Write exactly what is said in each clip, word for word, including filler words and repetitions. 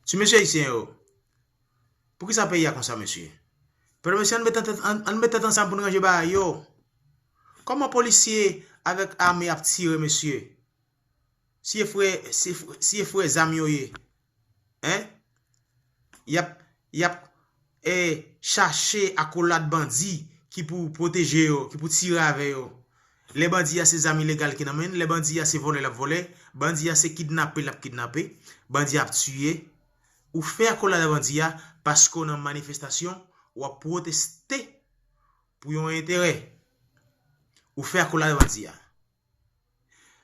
Ti mesye ayisyen yo, poukisa peyi a konsa, mesye? Pèp mesye, ann met tèt, ann, ann met tèt ansanm pou n ranje bagay yo. Kòman polisye avèk ame ap tire, mesye? Si e frè, si, si e frè zam yo ye, en? Y ap, y ap, e, chache akolad bandi ki pou pwoteje yo, ki pou tire avè yo. Lè bandi a se zam ilegal ki nan men l, lè bandi a se vòlè l ap vòlè, bandi a se kidnape l ap kidnape, bandi a ap tiye. Ou fè akolad a bandi a paske w nan manifestasyon, w ap pwoteste pou yon enterè. Ou fè akolad a bandi a.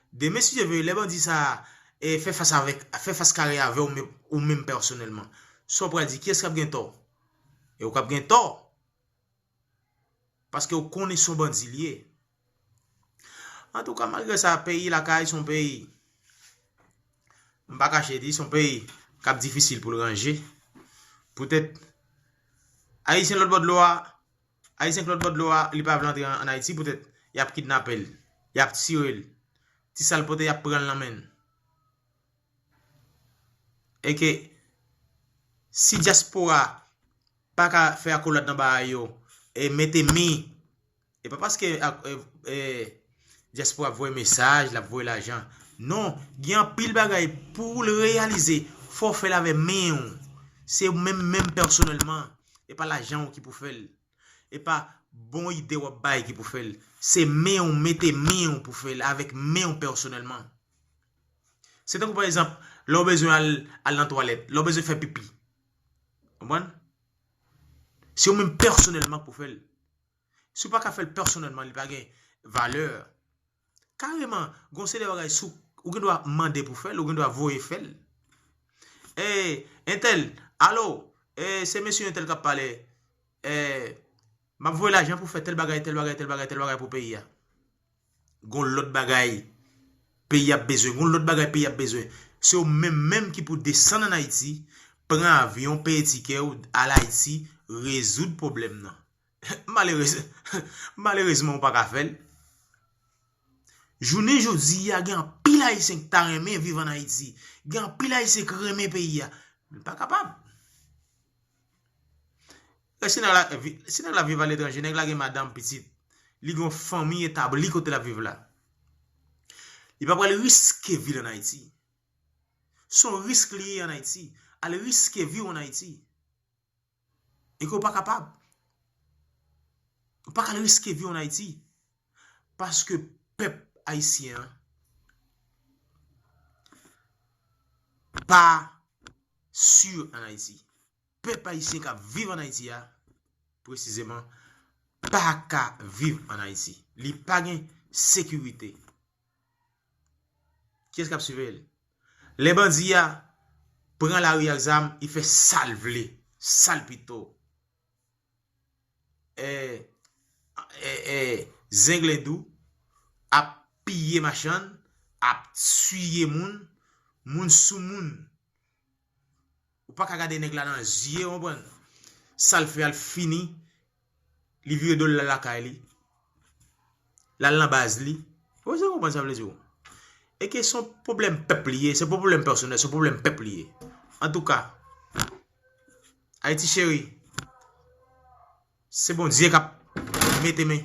Demen, si Dye vle, lè bandi sa a, e, fè fas avèk, fè fas kare avè w, men, ou menm pèsonèlman, sa w pral di, kiyès k ap gen tò? E ou k ap gen tò. Paske ou konnen se yon bandi l ye. Antouka, malgre sa, peyi lakay se yon peyi, m pa kache di, se yon peyi k ap difisil pou l ranje. Poutèt, Ayisyen lòt bò dlo a, Ayisyen k lòt bò dlo a, li pa vle antre an, an Ayiti, poutèt y ap kidnape l, y ap tire l, ti sa l pote, y ap pran l nan men l. E ke si dyaspora pa ka fè akolad nan bagay yo, e mete men, e pa paske ak-, e, e, dyaspora ap voye mesaj, l ap voye lajan. Non, gen anpil bagay pou l reyalize, fò w fè l avè men w. Se ou menm, menm pèsonèlman. E pa lajan w ki pou fè l. E pa bon ide w ap bay ki pou fè l. Se men w, mete men w pou fè l, avèk men w pèsonèlman. Se tankou, pa egzanp, lè w bezwen al, al nan twalèt, lè w bezwen fè pipi. Konprann? Se ou menm pèsonèlman k pou fè l. Si w pa ka fè l pèsonèlman, li pa gen valè. Kareman, gon seri de bagay sou, ou gen dwa mande pou fè l, ou gen dwa voye fè l. E, entèl, alo, e, se mesye entèl k ap pale, e, m ap voye lajan pou fè tèl bagay, tèl bagay, tèl bagay, tèl bagay pou peyi a. Gon lòt bagay peyi ap bezwen, gon lòt bagay peyi ap bezwen. Se ou menm menm ki pou desann ann Ayiti, pran avyon, peye tikè w, al Ayiti, rezoud pwoblèm nan. Malerez-, malerezman, ou pa ka fè l. Jounen jodi a, gen anpil Ayisyen ki ta renmen viv ann Ayiti. Gen anpil Ayisyen ki renmen peyi a. Men pa kapab. E si nèg la, vi-, si nèg la viv aletranje, nèg la gen madanm, pitit, li gen yon fanmi etabli kote l ap viv la. Li pa pral riske vi l ann Ayiti. Se yon risk li ye ann Ayiti. Al riske vi w ann Ayiti. E ke w pa kapab. Ou pa ka al riske vi w ann Ayiti. Paske pèp ayisyen an pa si ann Ayiti. Pèp ayisyen k ap viv ann Ayiti a, presizeman, pa ka viv ann Ayiti. Li pa gen sekirite. Kiyès k ap siveye l? Lè bandi a pran lari ak zam, li fè sa l vle, sa l pito. E, e, e, zenglendou ap piye machann, ap tiye moun, moun sou moun. Ou pa ka gade nèg la nan zye, w konprann? Sa l fè a, l fini, li vire do l, l al lakay li. L al nan baz li. Ou konprann sa m vle di w? E ke se yon pwoblèm pèp li ye, se pwoblèm pèsonèl, se pwoblèm pèp li ye. Antouka, Ayiti cheri, se Bondye k ap mete men.